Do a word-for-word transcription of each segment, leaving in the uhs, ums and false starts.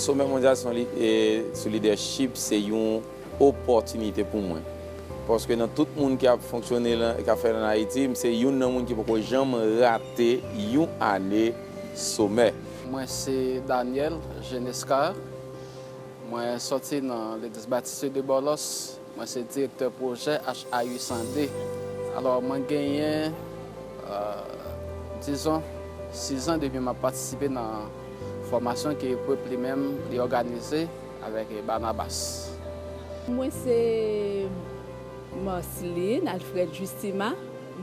Somè mondyal sou lidèchip se yon opòtinite pou mwen. Paske nan tout moun ki ap fonksyone, ki ap fè l ann Ayiti, m se youn nan moun ki poko janm rate yon ane somè. Mwen se Daniel Genescar. Mwen sòti nan Legliz Batis de Bòlòs. Mwen se direktè pwojè H A uitsan de. Alò, mwen genyen, dizon, sizan depi m ap patisipe nan fòmasyon ke Equip li menm li òganize avèk Barnabas. Mwen se Marceline Alfred Justima.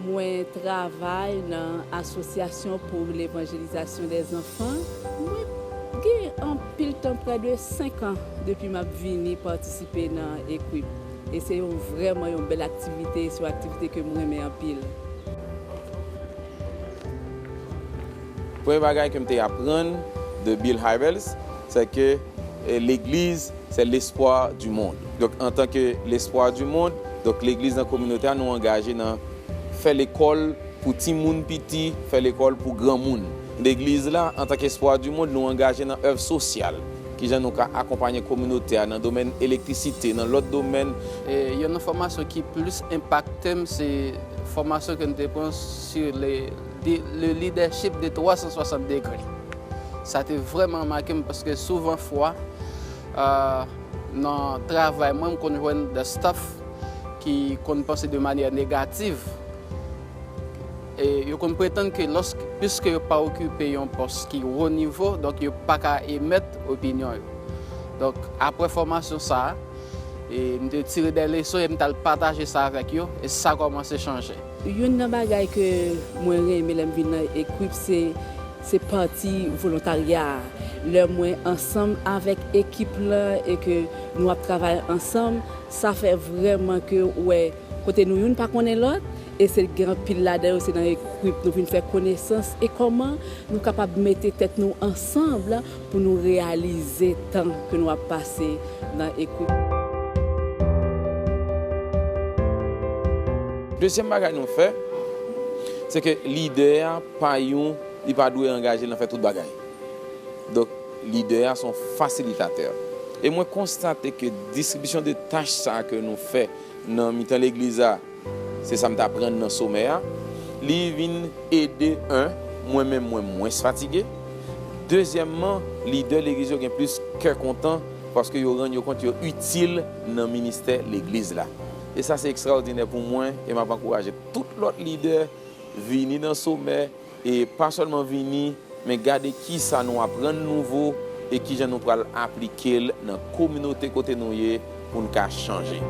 Mwen travay nan Association pour l'Évangélisation des Enfants. Mwen gen anpil tan, prè de senk an, depi m ap vini patisipe nan Equip. E se yon vrèman yon bèl aktivite, se yon aktivite ke m renmen anpil. Premye bagay ke m te aprann de Bill Hybels, se ke legliz se lespwa di mond. Donk, antanke lespwa di mond, donk legliz nan kominote a, nou angaje nan fè lekòl pou timoun piti, fè lekòl pou granmoun. Legliz la, antanke espwa di mond, nou angaje nan èv sosyal. Kijan nou ka akonpanye kominote a nan domèn elektrisite, nan lòt domèn. E youn nan fòmasyon ki plis enpakte m, se fòmasyon ke n te pran sur le, le leadership de twa san swasant degre. Sa te vrèman make m paske souvan fwa, nan travay mwen, m konn jwenn de staff ki konn panse de manyè negativ. E yo konn pretann ke lòske, piske yo pa okipe yon pòs ki wo nivo, donk yo pa ka emèt opinyon yo. Donk, apre fòmasyon sa a, e m te tire de leson e m t al pataje sa avèk yo, e sa kòmanse chanje. Youn nan bagay ke mwen renmen lè m vin nan Equip, se, se pati volontarya a. Lè mwen ansanm avèk ekip lan e ke nou ap travay ansanm, sa fè vrèman ke ou wè kote nou youn pa konnen lòt, e se gen anpil ladan yo, se nan Equip nou vin fè konesans e kòman nou kapab mete tèt nou ansanm pou nou reyalize tan ke nou ap pase nan Equip. Dezyèm bagay nou fè, se ke lidè a pa yon, li pa dwe angaje l nan fè tout bagay. Donk, lidè a se yon fasilitatè. E mwen konstate ke distribisyon de tach sa a ke nou fè nan mitan legliz la, se sa m t aprann nan somè a, li vin ede, en, mwen menm mwen mwens fatige. Dezyèmman, lidè legliz yo gen plis kè kontan paske yo rann yo kont yo itil nan ministè legliz la. E sa se ekstraòdinè pou mwen e m ap ankouraje tout lòt lidè vini nan somè e pa sèlman vini, men gade kisa nou aprann nouvo e kijan nou pral aplike l nan kominote kote nou ye pou n ka chanje.